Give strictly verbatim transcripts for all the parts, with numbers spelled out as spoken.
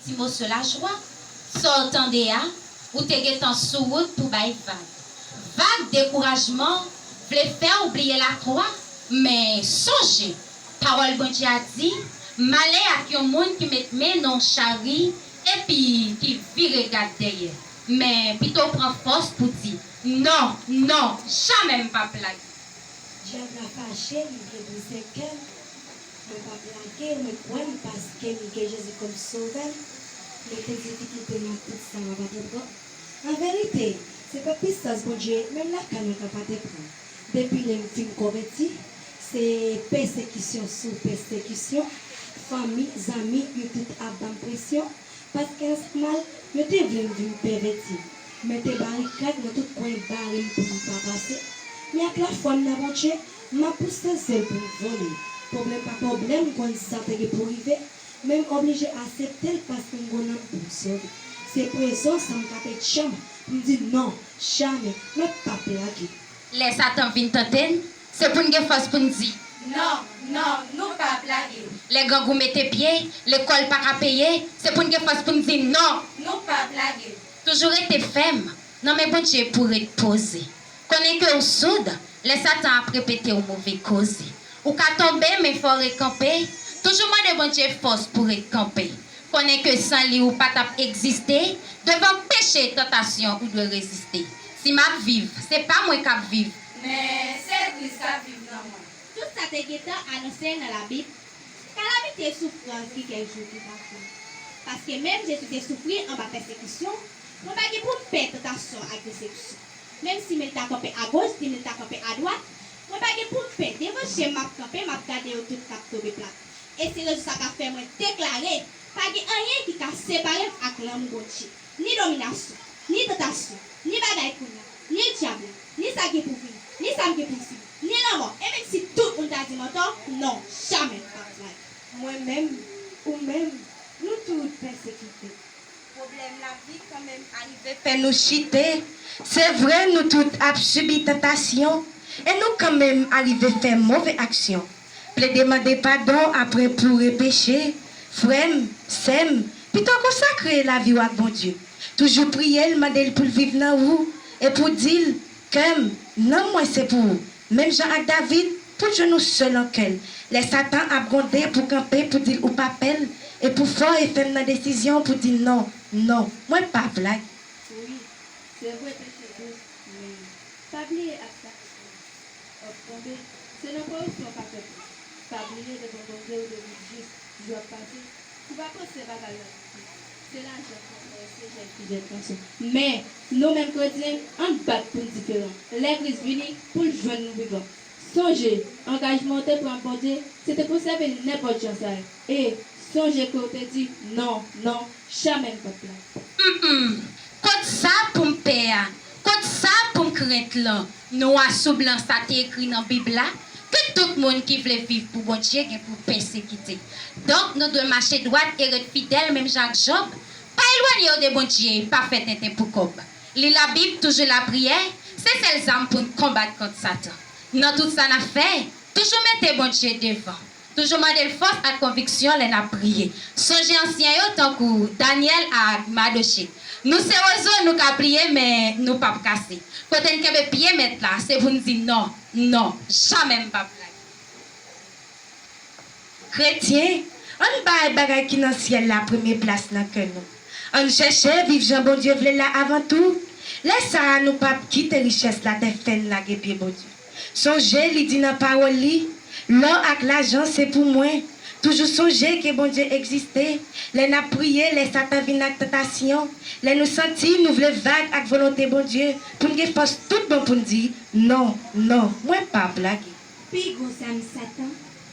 Ti moso lajwa, sa w tande a, ou te gentan sou wout pou bay vag. Vag dekourajman vle fè w bliye lakwa, men sonje, pawòl Bondye a di, malè ak yon moun ki met men nan yon chari epi ki vire gad dèyè. Men pito w pran fòs pou di, non, non, jamè m p ap lage. Dyab la fache, li vle brize kè m. Mwen p ap lage, mwen kwè m paske m gen Jezi kòm sovè m. Mete difikilte nan tout sa m ap antreprann. An verite, se pa pisans Bondye, menm lakay mwen k ap antreprann. Depi lè m fin konvèti, se pèsekisyon sou pèsekisyon. Fanmi, zanmi, yo tout ap ban m presyon. Paske ansanm yo te vle m vin pèvèti. Mete barikad nan tout kwen, bare m pou m pa pase. Men ak lafwa m nan Bondye, m ap pouse zèl pou m vole. Pwoblèm pa pwoblèm, m konn sa te gen pou rive. Men m oblije aksepte l paske m gon nanm pou m sove. Se prezan sa m ka pèd chanm, m di non, jamè, mwen p ap lage. Lè Satan vin tante n, se pou n gen fòs pou n di, non, non, nou p ap lage. Lè grangou mete pye, lekòl pa ka peye, se pou n gen fòs pou n di, non, nou p ap lage. Toujou rete fèm nan men Bondye pou w ret poze. Konnen ke w soud lè Satan ap repete w move koze. Ou ka tonbe, men fò w ret kanpe. Toujou mande Bondye fòs pou w ret kanpe. Konnen ke san li ou pa t ap egziste. Devan peche, tantasyon, ou dwe reziste. Si m ap viv, se pa mwen k ap viv. Men se Kris k ap viv nan mwen. Tout sa te gentan anonse nan Labib. Kalamite, soufrans gen kèk jou ki pa fin. Paske menm Jezi te soufri anba pèsekisyon, mwen pa gen pou m pè tantasyon ak desepsyon. Menm si mil ta kanpe agoch, di mil ta kanpe adwat, mwen pa gen pou m pè. Devan je m ap kanpe, m ap gade yo tout k ap tonbe plat. E se rezon sa k ap fè mwen deklare, pa gen anyen ki ka separe m ak lanmou Bondye. Ni dominasyon, ni tantasyon, ni bagay kounye a, ni dyab la, ni sa gen pou vini, ni sa m gen pou di, ni lanmò, e menm si tout moun ta di m antò, non, jamè m p ap lage. Mwen menm, ou menm, nou tout pèsekite. Pwoblèm lavi kanmenm arive fè nou chite. Se vre, nou tout ap sibi tantasyon, e nou kanmenm arive fè move aksyon. Plede mande padon apre pou repeche. Frè m, sè m, pito konsakre lavi w ak Bondye. Toujou priye l, mande l pou l viv nan ou, e pou di l, kè m, nanm mwen se pou ou. Menm jan ak David, pou l jwenn ou sèl an kè l. Lè Satan ap gwonde pou kanpe, pou di l ou pa pè l, e pou fò e fèm nan desizyon w pou di non, non, mwen p ap lage. Wi, se vre peche dous, men pa bliye ak sa k ap tonbe, se nan koripsyon w ka fè plis. Pa bliye devan Bondye ou dwe viv jis, jou ap pase, ou pa panse bagay yo ap fini. Se lajan k ap fè se jèn ki jèn kanson. Men, nou menm kretyen, ann bat pou n diferan. Lè Kris vini, pou l jwenn nou vivan. Sonje, angajman w te pran ak Bondye, se te konsève nenpòt jan sa ye. E, sonje ke w te di, non, non, jamè m p ap lage. Humm, kot sa pou m pè a? Kot sa pou m krent lan? Nwa sou blan sa te ekri nan Bib la, ke tout moun ki vle viv pou Bondye gen pou pèsekite. Donk, nou dwe mache dwat e ret fidèl menm jan ak Jòb. Pa elwanye w de Bondye, pa fè tenten pou kòb. Li Labib, toujou lapriyè, se sèl zam pou n konbat kont Satan. Nan tout sa n ap fè, toujou mete Bondye devan. Toujou mande l fòs ak konviksyon lè n ap priye. Sonje ansyen yo tankou Danyèl ak Madoche. Nou se wozo, nou ka pliye, men nou p ap kase. Kote n kenbe pye Mèt la, se pou n di non, non, jamè m p ap lage. Kretyen, ann bay bagay ki nan syèl la premye plas nan kè nou. Ann chèche viv jan Bondye vle l la avan tou. Lè sa a, nou p ap kite richès latè fè n lage pye Bondye. Sonje, li di nan pawòl li, lò ak lajan se pou mwen. Toujou sonje ke Bondye egziste. Lè n ap priye, lè Satan vin ak tantasyon, lè nou santi nou vle vag ak volonte Bondye, pou n gen fòs tout bon pou n di, non, non, mwen p ap lage. Pi gwo zam Satan,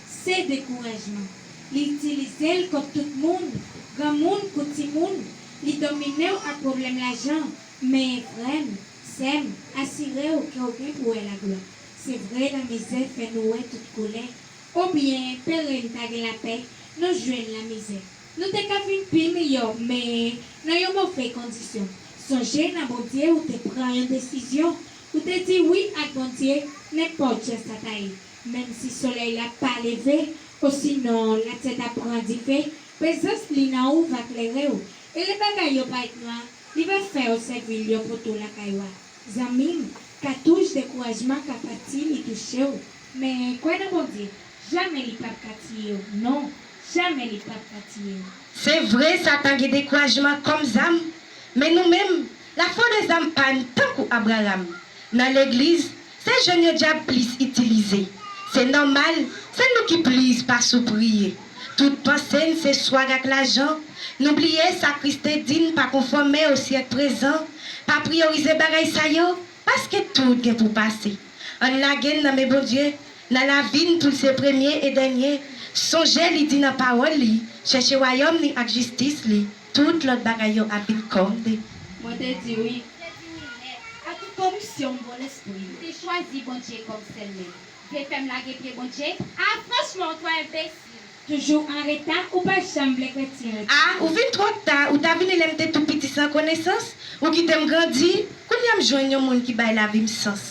se dekourajman. Li itilize l kont tout moun, granmoun kou timoun, li domine w ak pwoblèm lajan. Men, frè m, sè m, asire w ke w gen pou wè laglwa. Se vre, lanmizè fè nou wè tout koulè. Oubyen, peren ta gen lapè, nou jwenn lanmizè. Nou te ka vin pi miyò, men nan yon move kondisyon. Sonje, nan Bondye, ou te pran yon desizyon. Ou te di wi ak Bondye, nenpòt jan sa ta ye. Menm si solèy la pa leve, osinon latè ta pran dife, Prezans li nan ou va klere w, e lè bagay yo parèt nwa, li va fè w sèvi l yon poto lakay ou a. Zanmi m, katouch dekourajman ka pati li touche w, men kwè nan Bondye, jamè li p ap ka tiye w, non, jamè li p ap ka tiye w. Se vre, Satan gen dekourajman kòm zam, men nou menm, lafwa de zam pa n tankou Abraram. Nan legliz, se jèn yo dyab plis itilize. Se nòmal, se nou ki plis pa sou priye. Tout panse n se swag ak lajan. Nou bliye sa Kris te di n pa konfòme o syèk prezan. Pa priyorize bagay sa yo, paske tout gen pou pase. Ann lage n nan men Bondye, nan lavi n pou l se premye e dènye. Sonje li di nan pawòl li, chèche wayòm li ak jistis li, tout lòt bagay yo ap vin kòmde. Mwen te di wi. Mwen te di wi nèt. A tout konviksyon m bon lespri. M te chwazi Bondye kòm sèl mèt. Vle fè m lage pye Bondye? A franchman, ou twò enbesil. Toujou an reta, ou pa janm vle kretyen rete. A, ou vin twò ta, ou ta vini lè m te tou piti san konesans, ou kite m grandi, kounye a m jwenn yon moun ki bay lavi m sans.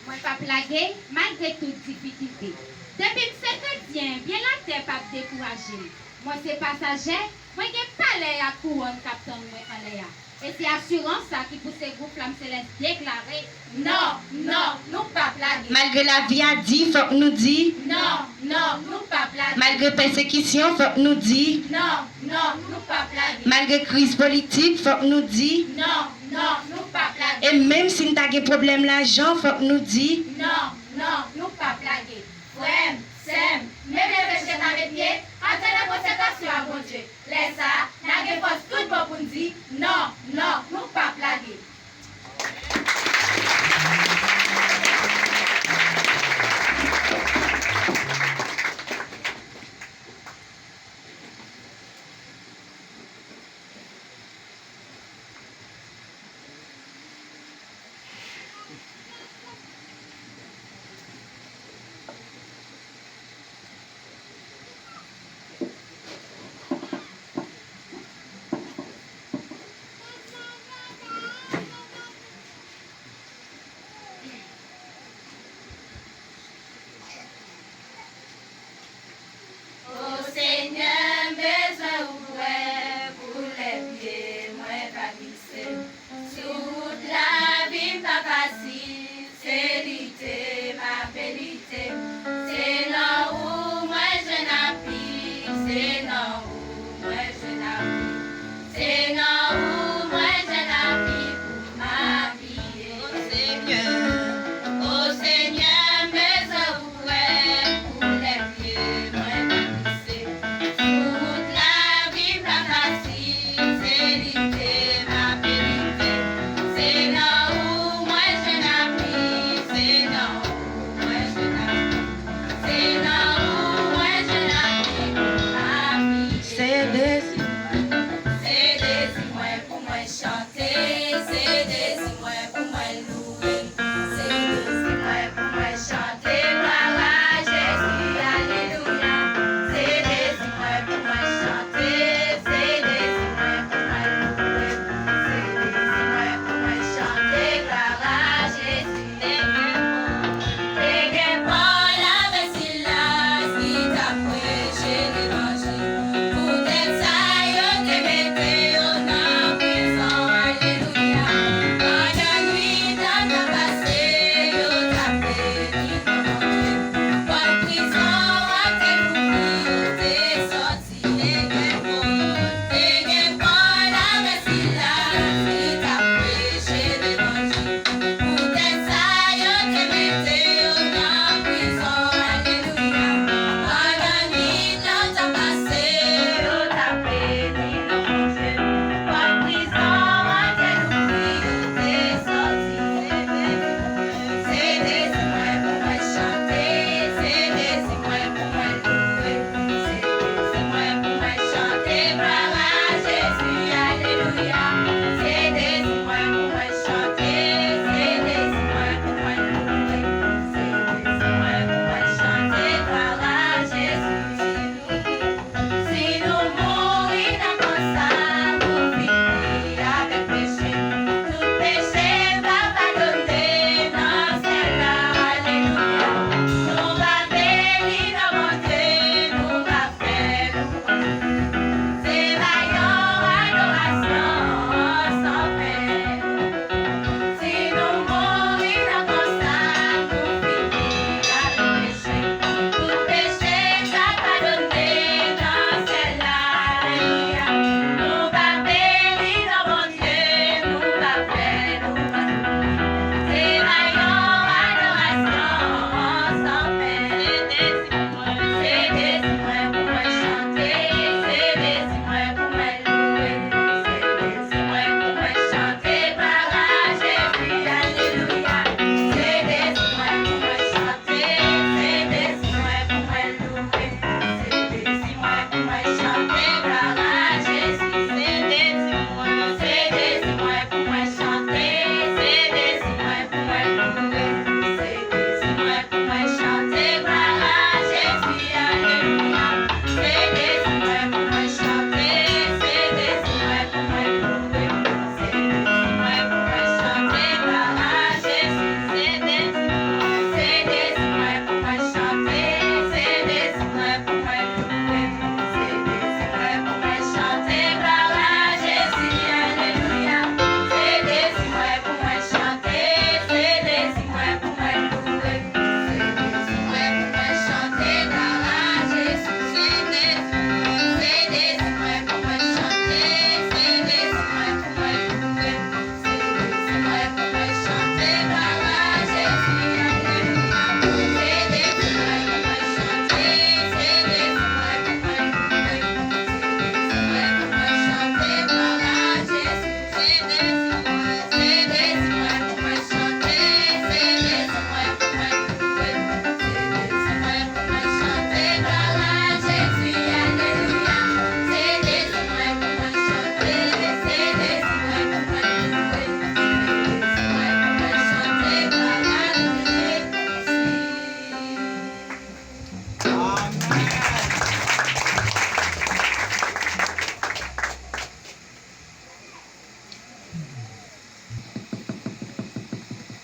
Mwen p ap lage, malgre tout difikilte. Depi m se kretyen, byen latè p ap dekouraje m. Mwen se pasajè, mwen gen palè ak kouwòn k ap tann mwen anlè a. E se asirans sa ki pouse gwoup Flanm Selès deklare: Non, non, nou p ap lage. Malgre lavi a di, fòk nou di. Non, non, nou p ap lage. Malgre pèsekisyon, fòk nou di. Non, non, nou p ap lage. Malgre kriz politik, fòk nou di. Non, non, nou p ap lage. E menm si n ta gen pwoblèm lajan, fòk nou di. Non, non, nou p ap lage. Frè m, sè m, menm leve tèt avèk pye, antre nan konsekrasyon a Bondye. Lè sa a, n a gen fòs tout bon pou n di: Non, non, nou p ap lage.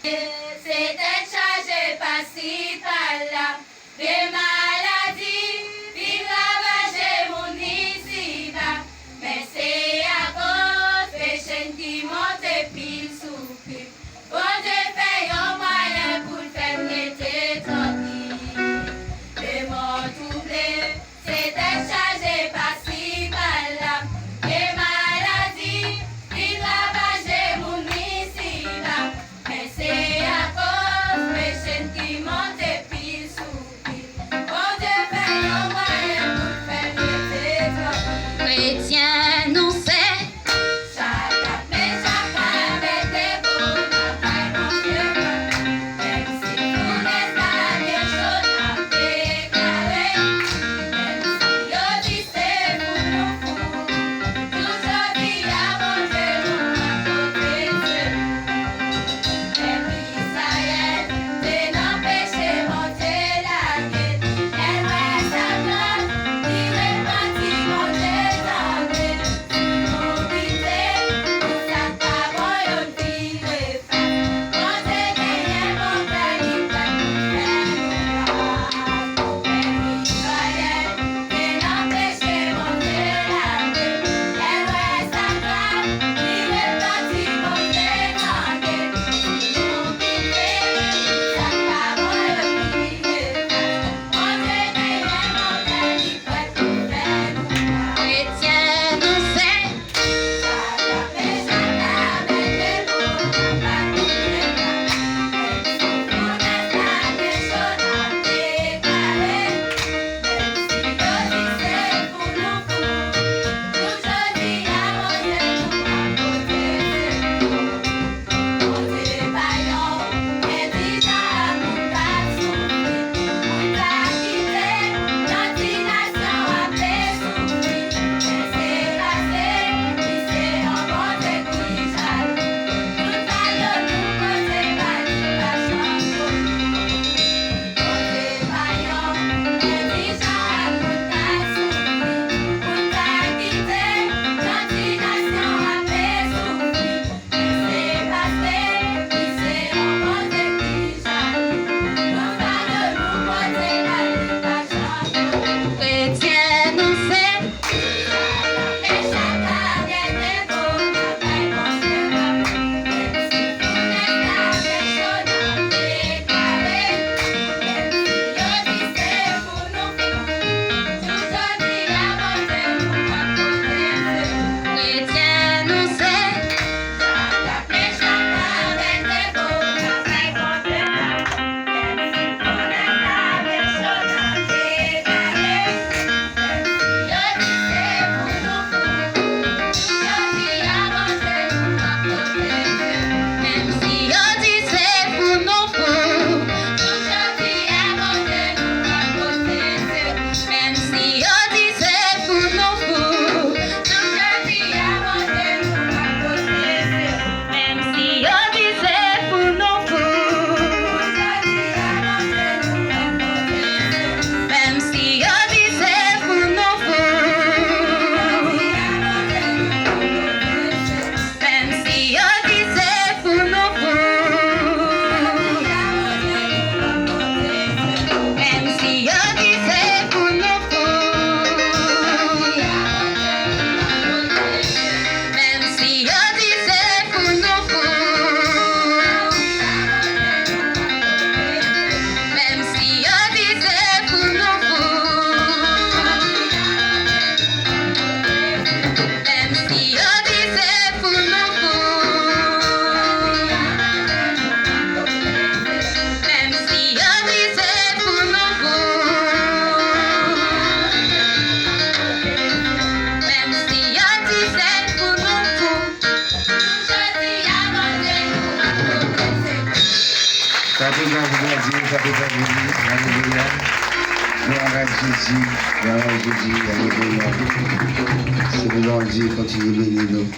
Se tèt chaje pasi pala. De maladi vin ravaje moun isiba. Men se akoz peche n ki monte pil sou pil. Bondye fè yon mwayen pou l fè n rete trankil. Lemon twouble, se tèt chaje pasi pala. De maladi vin ravaje moun isiba. Men se akoz peche n ki monte pil sou pil. Bondye fè yon mwayen pou l fè n rete trankil. Kretyen nou se. Chak ap men chak ap mete pou n ap bay Bondye glwa. Menm si founèf la gen cho n ap deklare. Menm si yo di se fou nou fou. Jou jodi a Bondye nou ap pote se. Pèp Izrayèl te nan peche, Bondye lage. Lè l wè sa grè, li repanti, Bondye tande. Si nou kite tout sa k pa bon yo n vire fas, Bondye genyen bon kè, li prè pou fè nou gras. Pèp Izrayèl te nan peche, Bondye lage. Lè l wè sa grav, li repanti, Bondye tande. Si nou kite tout sa k pa bon yo vire fas, Bondye genyen bon kè, li prè pou fè nou gras. Kretyen nou se. Kretyen nou se. Kretyen nou se. Menm si yo di se fou nou fou. Menm si yo di se fou nou fou. Menm si yo di se fou nou fou. Menm si yo di se fou nou fou. Menm si yo di se fou nou fou. Menm si yo di se fou nou fou. Menm si yo di se fou nou fou. Menm si yo di se fou nou fou. Menm si yo di se fou nou fou. Menm si yo di se fou nou fou. Menm si yo di se fou nou fou. Tape bra pou Bondye, tape bra pou li. Alelouya. Glwa a Jezi, glwa a Jezi, alelouya. Ke Bondye kontinye beni nou.